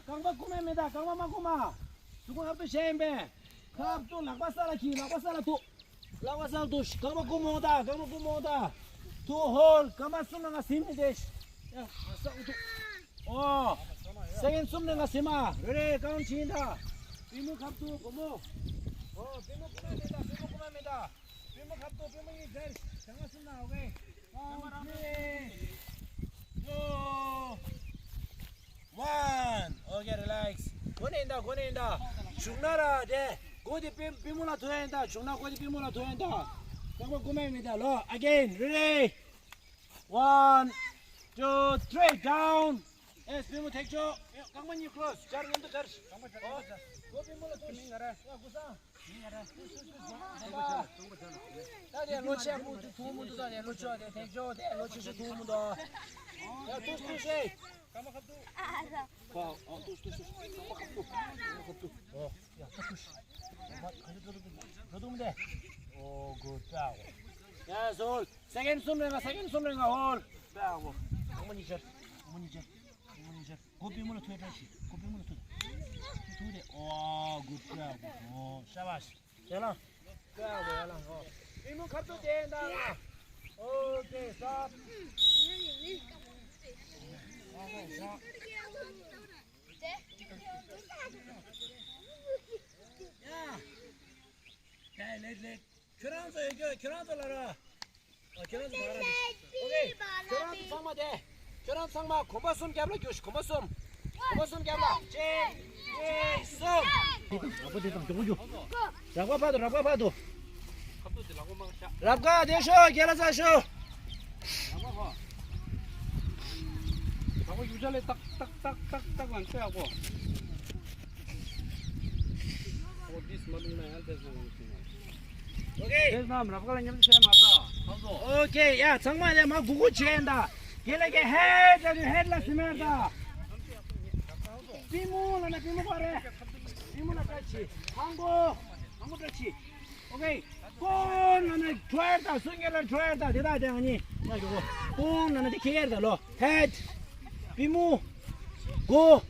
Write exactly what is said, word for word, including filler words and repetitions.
རྐང་པ་བསྐུམ་མེད་མེད་ད། རྐང་པ་མ་བསྐུམ་མ། གཟུགས་པོ་ཧབ་ཏུ་བཞག་ཡིན་པས། ཁབ་ཏུ་ལག་པ་ས་ལ་འཁྱེར། ལག་པ་ས་ལ་ཐུག་ལག་པ་ས་ལ་ཐུག་རྐང་པ་བསྐུམ་འོང་ད། རྐང་པ་བསྐུམ་འོང་ད། ཐུག་ཧོལ། རྐང་པ་གསུམ་ནང་ང་ཟིན་མི་དེ། ཡ་ས་འུ་ཐུག་ཨོ། སེ་ཀེན་གསུམ་ནང་ང་ཟིན་མ། རེ་རེ་རྐང་ཕྱིན་ད། པུས་མོ་ཁབ་ཏུ་སྒོར་མོ། ཨོ་པུས་མོ་བསྐུམ་མེད་མེད་ད། པུས་མོ་བསྐུམ་མེད་མེད་ད། པུས་མོ་ཁབ་ཏུ། པུས་མོ་གཉིས་སྦྱར། རྐང་པ་གསུམ་ནང་ཨོ་ཁེ། One, two, one. Okay, relax. གོ་ནས་ཡིན་ད། གོ་ནས་ཡིན་ད། བྱུང་ན་ར་དེ། མགོ་དེ་པུས་པུས་མོ་ལ་ཐུག་ཡིན་ད། བྱུང་ན་མགོ་དེ་པུས་མོ་ལ་ཐུག་ཡིན་ད། རྐང་པ་བསྐུམ་མེད་མེད་ད་ལོ། Again, ready? One, two, three, down. ཨེ་པུས་མོ་ཐེག་ཆོག་རྐང་པ་གཉིས་ཁོ་སྦྱར། མཉམ་དུ་སྦྱར། ཨོ། མགོ་པུས་མོ་ལ་ཐུག་མིན་ང་ར། ཡ་གུ་སང་། ད་དེ་ལོ་ཆེ་མོ་དེ་ཐུག་མི་འདུག་ད་དེ་ལོ་ཆེ་བ་དེ་ཐེག་ཆོག་དེ་ལོ་ཆེ་ཤོས་ཐུག་མི་འདུག་ཡ་ཐུག་ཐུག་ཤེས། ཨོ་ཐུག་ཐུག་ཤེས། ཨོ་ཡ་ཐུག་ཐུག་ཤེས། ཨོ་ཡ་ཐུག་ཤེས། ཨོ་གུ་ཏྲ། ཡ་སོལ། སེ་ཀེན་གསུམ་རེ་ང་། སེ་ཀེན་གསུམ་རེ་ང་ཧོལ། ཨོ་མོ་ཉི་ཤར། མོ་ཉི་ཤར། མོ་ཉི་ཤར། གོ་པུས་མོ་ལ་ཐུག་བཀྲ་ཤིས། གོ་པུས་མོ་ལ་ཐུག་ཐུག་དེ། ཨོ་གུ་ཏྲ། ཨོ་ཤ་བ་ཤ། ཡ་ལ། ཀ་ཡ་ལ། ཨོ། པུས་མོ་ཁ་ཐུག་དེ་འདྲ་ལ། ཨོ་ཀེ་སི་ཊོབ། ཡ། ལེགས་ལེགས། ཁྱོད་རང་ཚོ་ཡོད་རྒྱུ། ཁྱོད་རང་ཚོ་ལ་ར། ཨ་ཁྱོད་རང་ཚོ་ཕར་ར་འདི། ཨོ་ཁེ། ཁྱོད་རང་ཚོ་ཚང་མ་དེ། ཁྱོད་རང་ཚང་མ་གོམ་པ་གསུམ་རྒྱབ་ལ་རྒྱུགས་ཤིག་གོམ་པ་གསུམ། གོམ་པ་གསུམ་རྒྱབ་ལ། གཅིག་གཉིས། གསུམ། རག་པ་དེ་དང་མགྱོགས་པོ་རྒྱུགས། རག་པ་ཕར་དུ། རག་པ་ཕར་དུ། རག་པ་དེ་ཤོག་རྒྱལ་ལ་ཚ་ཤོག་རག་པ་ཧོ། རག་པ་རྒྱུག་ཆ་ལས་ཏག་ཏག་ཏག་ཏག་ཏག་ལ་འཕྲོད་ཡག་པོ། ཨོ་དེས་མ་བླུགས་ན་ཡང་དེས་མ་བླུགས་ཤིང་། ཨོ་ཁེ། དེས་ན་རབ་དཀར་ལ་མཉམ་དུ་བྱས་མ་ཐག་ཧང་སོ། ཨོ་ཁེ། ཡ་ཚང་མ་ལས་མ་གུ་གུ་བྱས་ཡིན་ད། དེ་ལས་ཀྱི་ཧེད་ལ་དུ་ཧེད་ལ་སི་མེར་ད། པུས་མོ་ལ་ན་པུས་མོ་པ་རེད། པུས་མོ་ལ་བཀྲ་ཤིས། ཧང་གོ། ཧང་གོ་བཀྲ་ཤིས། ཨོ་ཁེ། ཀོང་ལ་ན་ཁྲོ་ཡར་ད། སུན་གེ་ལ་ཁྲོ་ཡར་ད། དེ་ད་དེ་ཨ་ནི། ང་གི་གོ། ཀོང་ལ་ན་དེ་ཁེ་ཡར་ད་ལོ། ཧེད། པུས་མོ། གོ།